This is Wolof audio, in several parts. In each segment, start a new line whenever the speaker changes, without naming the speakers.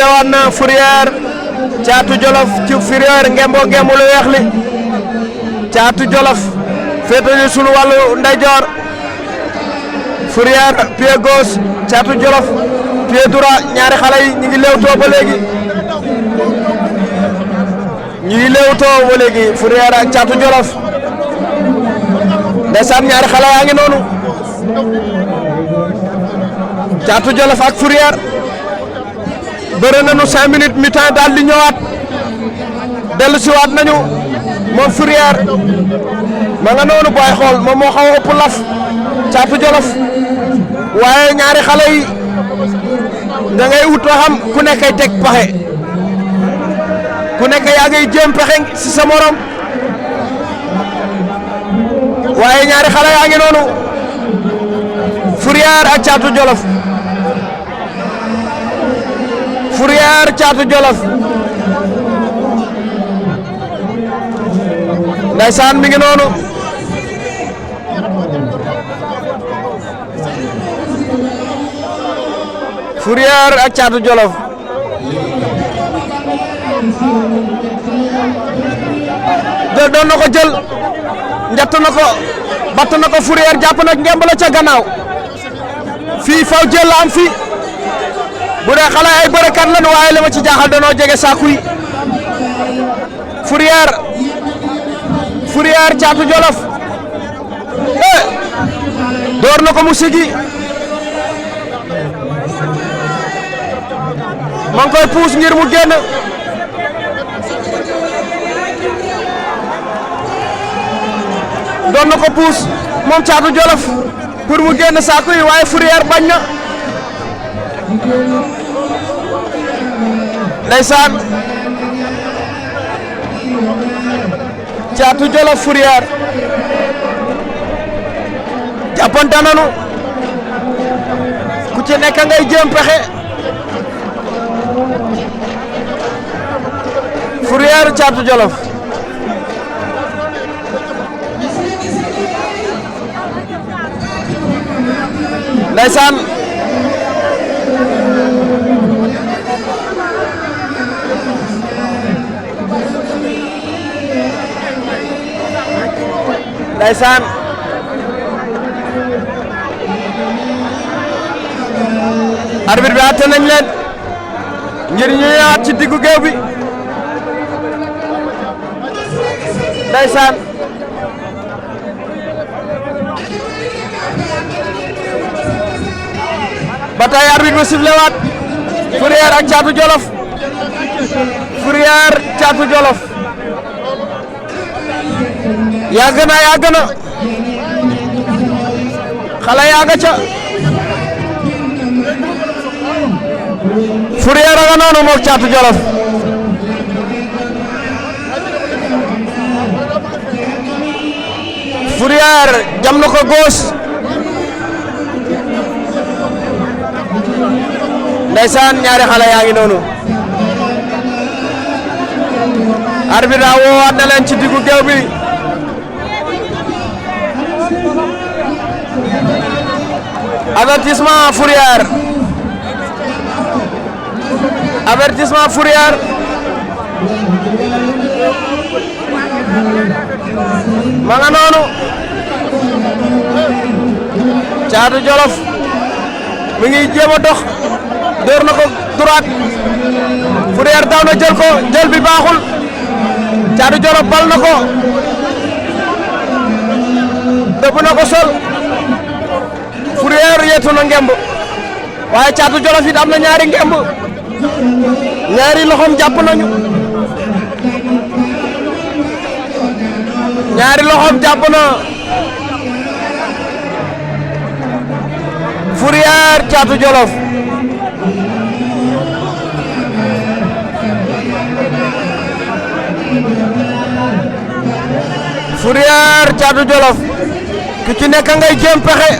sifflé waat na Fourrière Caatu Jolof ci Fourrière ngembo ngembu lu weex li Caatu Jolof féetali sunu wàllu ndeyjoor Fourrière pied gauche Caatu Jolof pied droit ñaari xale yi ñu ngi léewtoo ba léegi Fourrière ak Caatu Jolof ndeysaan ñaari xale yaa ngi noonu Caatu Jolof ak Fourrière bëre nañu 5 minutes mi-temps daal di ñëwaat dellu si waat nañu moom Fourrière ma nga noonu booy xool moom moo xaw a ëpp laf Caatu Jolof waaye ñaari xale yi da ngay ut ba xam ku nekk ay teg pexe ku nekk yaa ngay jéem pexe si sa morom waaye ñaari xale yaa ngi noonu Fourrière ak Caatu Jolof Fourrière Caatu Jolof ndaysaan mi ngi noonu Fourrière ak Caatu Jolof doon na ko jël njatt na ko batt na ko Fourrière jàpp na ngemb la ca gannaaw fii faw jël la am fii bu dee xale ay bërëkat lañu waaye li ma ci jaaxal danoo jege saaku yi Fourrière Caatu Jolof door na ko mu sigi ma ngi koy puus ngir mu génn doon na ko puus moom Caatu Jolof pour mu génn saaku yi waaye Fourrière bañ na ndeysaan Caatu Jolof Fourrière jàppante nañu ku ci nekk ngay jéem pexe Fourrière Caatu Jolof ndeysaan ndeysaan arbitre bi àtte nañ leen ngir ñu ñëwaat ci diggu géew bi ndeysaan ba tey arbitre bi sifflé waat Fourrière ak Caatu Jolof Fourrière Caatu Jolof yàgg na xale yàgg ca Fourrière a nga noonu moog Caatu Jolof Fourrière jam na ko gauche ndeysaan ñaari xale yaa ngi noonu arbitre a woowaat na leen ci diggu géew bi avertissement Fourrière ma nga noonu Caatu Jolof mi ngi jéem a dox door na ko droite Fourrière daw na jël ko jël bi baaxul Caatu Jolof bal na ko dëpp na ko sol Fourrière yeetu na ngemb waaye Caatu Jolof it am na ñaari ngemb ñaari loxoom jàpp nañu ñaari loxoom jàpp na Fourrière Caatu Jolof Fourrière Caatu Jolof ku ci nekk ngay jéem pexe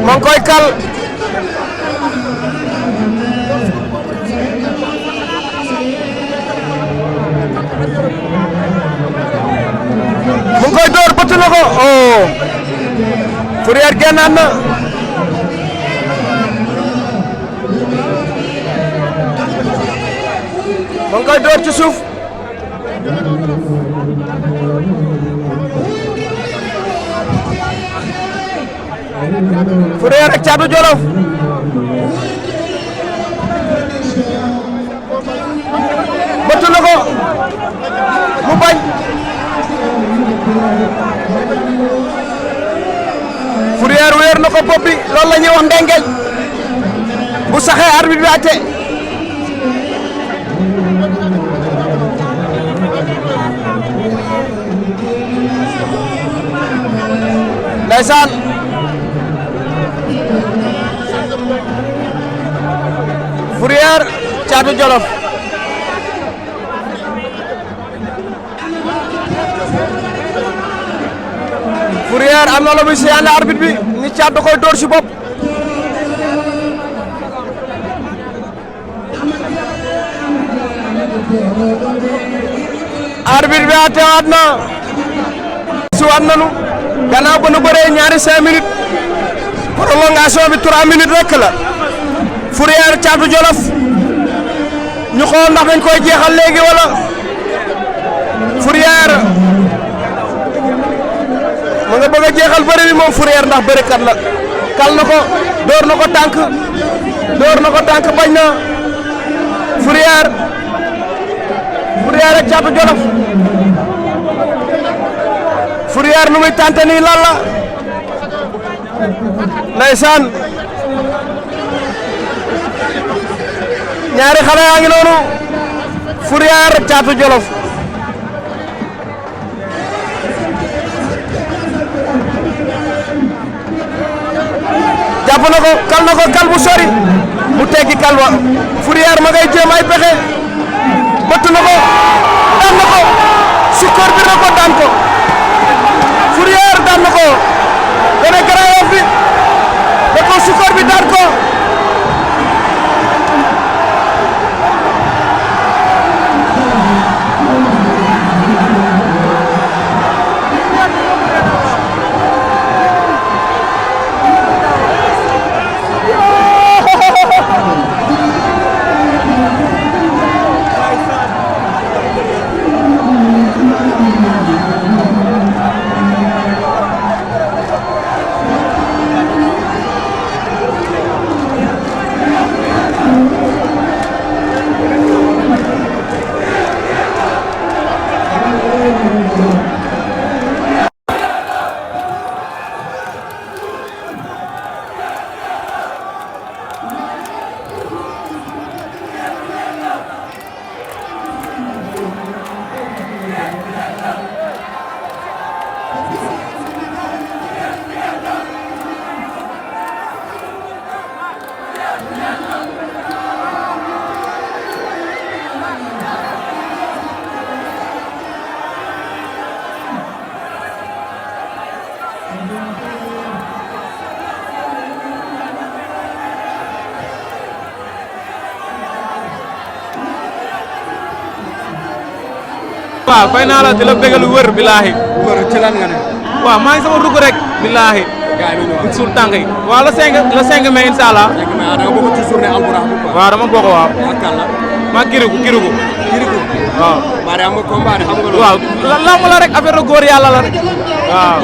moo ngi koy kal mu ngi koy door bëtt na ko oh Fourrière génnaat na koy door ci suuf Fourrière ak Thiatou Djolof bëtt na ko mu bañ Fourrière weer na ko bopp bi loolu la ñuy wax ndengeñ bu saxee arbitre bi àtte ndeysaan Fourrière Thiatou Djolof Fourrière am na la muy séen arbitre bi ni Thiatou da koy door si bopp arbitre bi àttewaat na si waat nanu gannaaw ba nu bëree ñaari 5 minutes prolongation bi 3 minutes rek la Fourrière Thiatou Djolof ñu xool ndax dañ koy jeexal léegi wala Fourrière mu nga bëgg a jeexal bëri bi moom Fourrière ndax bërikat la kal na ko door na ko tànk bañ na Fourrière ak Thiatou Djolof Fourrière nu muy tànte nii lan la ndeysaan ñaari xale yaa ngi noonu Fourrière ak Thiatou Djolof jàpp na ko kal bu sori mu teggi kal wa Fourrière ma ngay jéem ay pexe bëtt na ko daan na ko sukkor bi na ko daan ko Fourrière daan na ko gone Grand Yoff bi da ko sukkor bi daan ko
waaw fay naa la di la bégal wër billaahi
wër ci lan nga ne
waaw maa ngi sama rugg rek billaahi
gaay lu ñu wax
suul tànk yi waaw le 5 mai inshallah
da nga bokk ci journée Albourakh bu
waaw dama bokk waaw
akal la
maa kirigu waaw
bari am nga combat xam nga loolu
waaw lamb la rek affaire de góor yàlla la rek waaw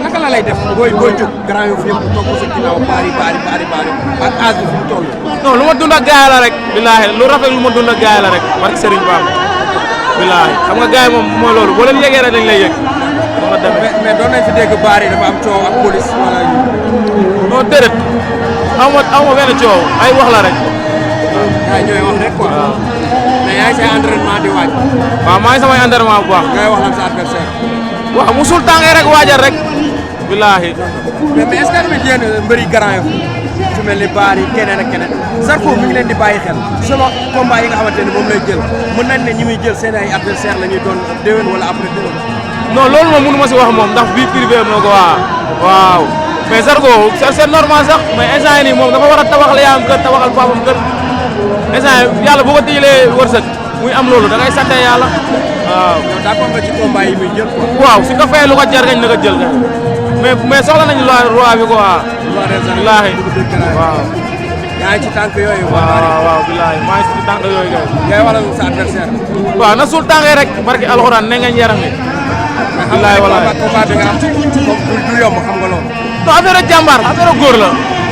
naka la lay def booy jóg Grand Yoff yëpp topp sa ginnaaw bari ak âge bi fu mu toll
non lu ma dund ak gaay la rek billaahi lu rafet lu ma dund ak gaay la rek barke Serigne Bamba billaahi xam nga gaay moom mooy loolu boo leen yëgee rek dañ lay yëg dama dem
mais doon nañ fi dégg bari dafa am coow ak police wala
non déedéet aw ma benn coow ay wax la rek
gaay ñooy wax rek quoi mais yaa ngi say entraînement di waaj
waaw maa ngi samay entraînement bu baax
ngay wax lan sa adversaire
waaw musul tàngee rek waajal rek billaahi
mais est-ce que tamit yéen mbëri Grand Yoff su mel ni Bary keneen ak keneen Zarko mi ngi leen di bàyyi xel selon combat yi nga xamante ne moom lay jël mën nañ ne ñi muy jël seen ay adversaire la ñuy doon déwén wala après déwén.
non loolu moom mënu ma si wax moom ndax vie privée moo ko waaw mais Zarko c'est normal sax mais instant yii nii moom dafa war a tabax la yaayam kër tabaxal paapam kër instant yàlla boo ko tëjalee wërsëg muy am loolu da ngay sant yàlla waaw.
yow d'accord nga ci combat yi muy jël quoi.
waaw su ko fayee lu ko jar gañ na ko jël mais soxla nañu roi bi quoi. wallaahi waaw.
yaa ngi ci tànk yooyu.
waaw bilaay maa ngi ci tànk yooyu kay.
ngay wala sa adversaire.
waaw na suul tànkee rek barki alxuraan ne ngeen yaram mi. bilaay walaay
combat bi nga am du yomb xam nga loolu.
non affaire jàmbaar affaire góor la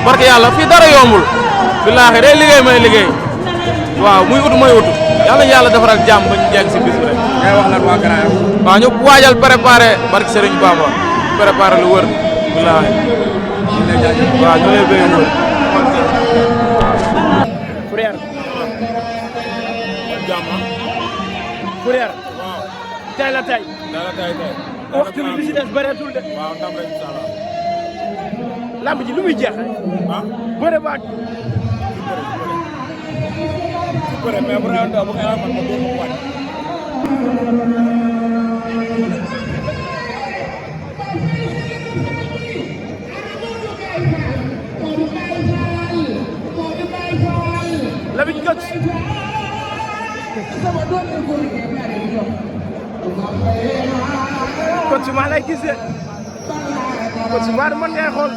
barki yàlla fii dara yombul. bilaay day liggéey may liggéey. waaw muy ut may ut yàlla yàlla defaral jàmm ba ñu jeeg si bis bi rek.
ngay wax lan waa Grand Yoff.
waaw ñu waajal préparé barki Serigne Bamba préparé lu wër bilaay.
ñu lay jaajëf.
waaw ñu lay béy wër.
Fourrière. Fourrière. tey la tey. waxtu bi li si des bëreetul de.
waaw ndam rek incha allah.
lamb ji lu muy jeexee. bëre ba ak. bëre mais bu rayon bu xelal man ma door ko wàcc. Lamine Coach. Coach maa lay gisee. Coach maa man ngay xool.